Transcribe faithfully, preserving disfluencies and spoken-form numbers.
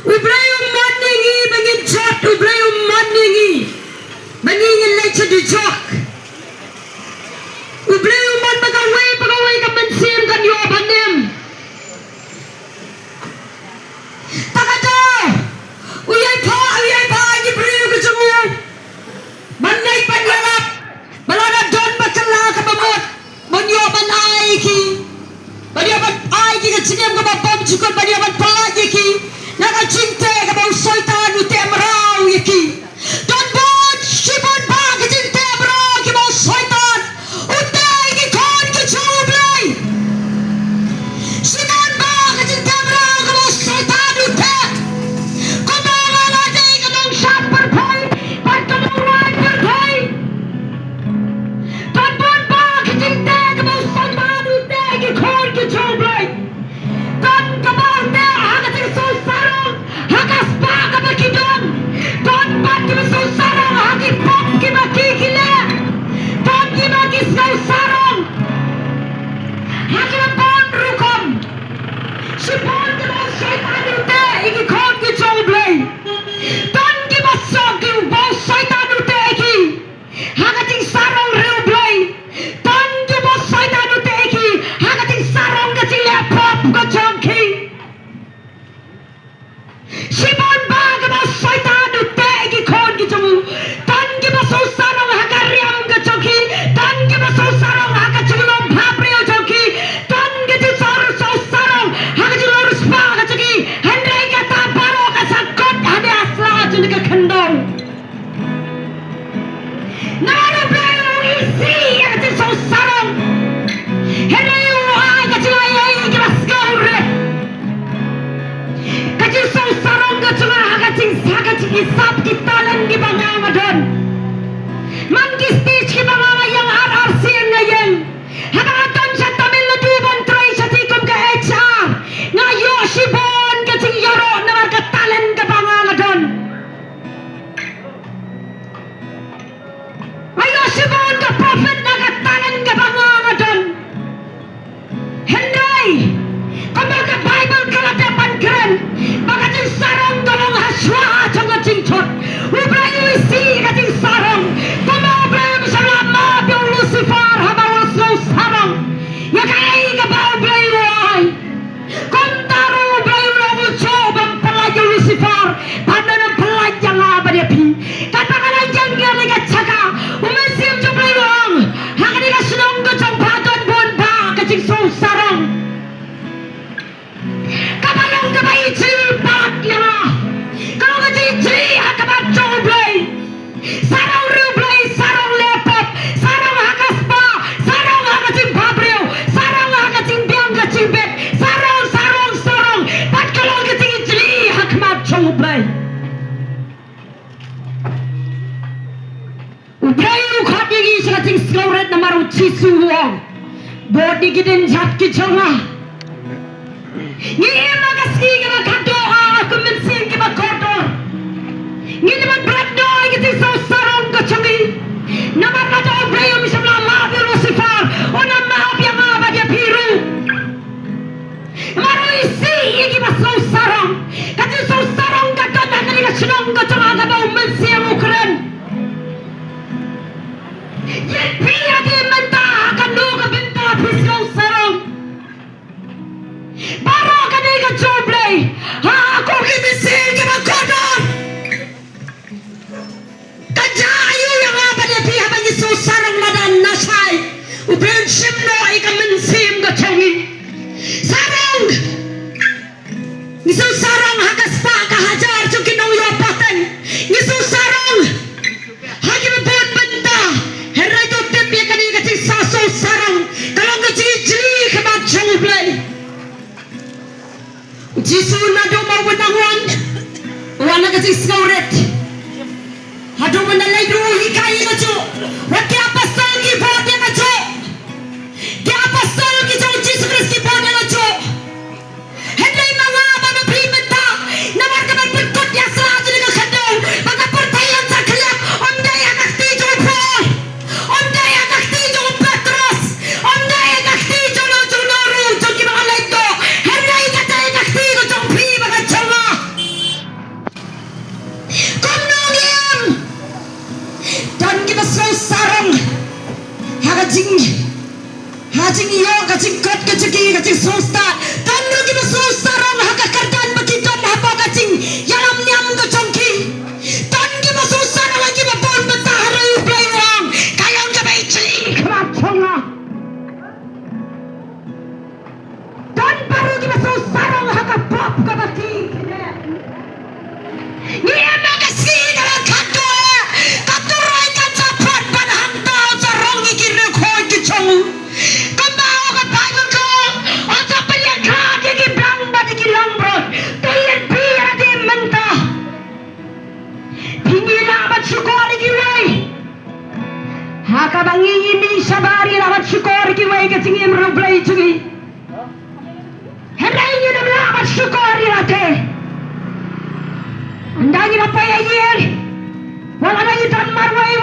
U Blei u mon ïa ngi ba ngin jot, u Blei u mon ïa ngi ba ngi ngin leit sha dujok. U Blei u mon ba kawei pa kawei ka mynsiem kan ïoh ban im. Te kato u ïai pha, u ïai pha ïa ki briew ka jong u ban leit ban ïarap ba lada don ba kylla kaba mut, ban ïoh ban ai ïa ki, ban ïoh ban ai ïa ki ka jingim kaba bymjukut, ban ïoh ban pyllait ïa ki na ka jingteh kaba u Soitan u teh mraw ïa ki. Don bun, shibun bah ka jingteh mraw kiba u Soitan u teh ïa ki khun ki jong u Blei. Shibun bah ka jingteh mraw kaba u Soitan u teh. Kumba nga la dei ka nongshad pyrthei bad ka nongrwai pyrthei. Don bun bah ka jingteh kaba u Soitan u teh ïa ki khun ki jong u Blei. Don kaba u teh ha ka jingsngewsih sarong ha ka spah kaba ki don. Don pat kiba sngewsih sarong ha ki pop kiba ki ki leh. Don kiba ki sngewsih sarong ha kiba bun rukom. Shibun kiba u Soitan u teh ïa ki khun ki jong u Blei. Don kiba sngewsih kiba u Soitan u teh ïa ki ha ka jingsarong riewblei. Don kiba u Soitan u teh ïa ki ha ka jingsarong ka jingleh pop ka jong ki. Shibun bah kaba u Soitan u teh ïa ki khun ki jong u. Don kiba sngewsih sarong ha ka riam ka jong ki. Don kiba sngewsih sarong ha ka jinglong bhabriew jong ki. Don ki jingsngewsih sarong ha ka jinglong riewspah ka jong ki. Hynrei kata baroh ka sa kut ha ka sla jong ka khyndew. Namar u Blei u isih ïa ka jingsngewsih sarong. Hynrei u ai ka jingai ïa kiba sngewrit. Ka jingsngewsih sarong ka jong nga ha ka jingsa ka jinghisap ki talent kiba nga nga don. Man ki stage kiba nga nga ïeng ar ar sien nga ïeng. Haba nga don sha Tamil Nadu ban trei shatei kum ka H R, nga ïoh shibun ka jingïaroh namar ka talent kaba nga nga don. Nga ïoh shibun ka profit na ka talent kaba nga nga don. Hynrei kumba ka Baibl ka la dep ban kren ba ka jingsarong ka long ha shuwa jong ka jingthut. U Blei u isih ka jingsarong. Kumba u Blei u shym la map ïa u Lucifer haba u la sngewsarong ïa kaei kaba u Blei u ai. Kumta ruh u Blei u la ong u shu ban pyllait ïa u Lucifer, bad un pyllait ïa nga bad ïa phi. Katba nga la ïeng ïa kane ka jaka, u Mynsiem jong u Blei u ong, ha kane ka shnong ka jong pha don bun bah ka jingsngewsarong. Kaba long kaba ijli palat ïa nga. Ka long ka jingijli ha khmat jong u Blei. Sarong riewblei, sarong leh pop, sarong ha ka spah, sarong ha ka jingbhabriew, sarong ha ka jingbiang ka jingbit, sarong, sarong, sarong. Bad ka long ka jingijli ha khmat jong u Blei. U Blei u khot ïa ngi sha ka jingsngewrit namar u Jisu u ong, bud ïa ki dynjat ki jong nga. Ngi im ha ka sngi kaba khadduh, ah, ah, kum mynsiem kiba kordor. Ngin ym bret noh ïa ka jingsngewsarong ka jong ngi. Namar lada u Blei um shym la map ïa u Lucifer, un ym map ïa nga bad ïa phi ruh. Namar u isih ïa kiba sngewsarong. Ka jingsngewsarong ka don ha kane ka shnong ka jong nga kaba u Mynsiem u kren. Ïa phi ïa phi mynta ha kano ka bynta phi sngewsarong. Baroh kane ka jong u Blei. Ha, ko ki mynsiem kiba kordor. Ka jia aïu ïa nga bad ïa phi haba ngi sngewsarong lada nashai. U Blei un shim noh ïa ka mynsiem ka jong ngi. Sarong. Ngi sngewsarong ha ka spah ka hajar jong ki nongïoh pateng. Ngi sngewsarong ha kiba bun bynta. Hynrei to tip ïa kane ka jingsngewsarong ka long ka jingijli ha khmat jong u Blei. U Jisu naduh ba u nang wan, u wan ha ka jingsngewrit. Haduh ba u nang leit ruh u hikai ïa kajuh. Wat ki apostol ki bud ïa kajuh. Ki apostol ki jong u Jisu Khrist ki bud ïa kajuh. Hynrei ma nga bad ma phi mynta, namar ka ban pynkut ïa sla jong ka khyndew, ba ka pyrthei yn sa khyllap, ym dei ha ka kti jong u Paul, ym dei ha ka kti jong u Petros, ym dei ha ka kti jong u, jong u ruh, jong kiba nga leit noh, hynrei ka dei ha ka kti ka jong phi bad ka jong nga. Ngi em ha ka sngi ka la khatduh, ka turoi kan sa phah ban hangta u sarong ïa ki riewkhuid ki jong u. Kumba ong ka Baibl ka ong, un sa pynïakhlad ïa ki blang bad ïa ki langbrot. To ïa phi ïa lade mynta. Phi ngi lah ban shukor ïa kiwei. Ha kaba ngi ïa mih shabar ngi lah ban shukor ïa kiwei ka jingim riewblei jong ngi. Hynrei ngim lah ban shukor ïa lade. Ynda ngi la poi ha ïing, wat la ngi don marwei,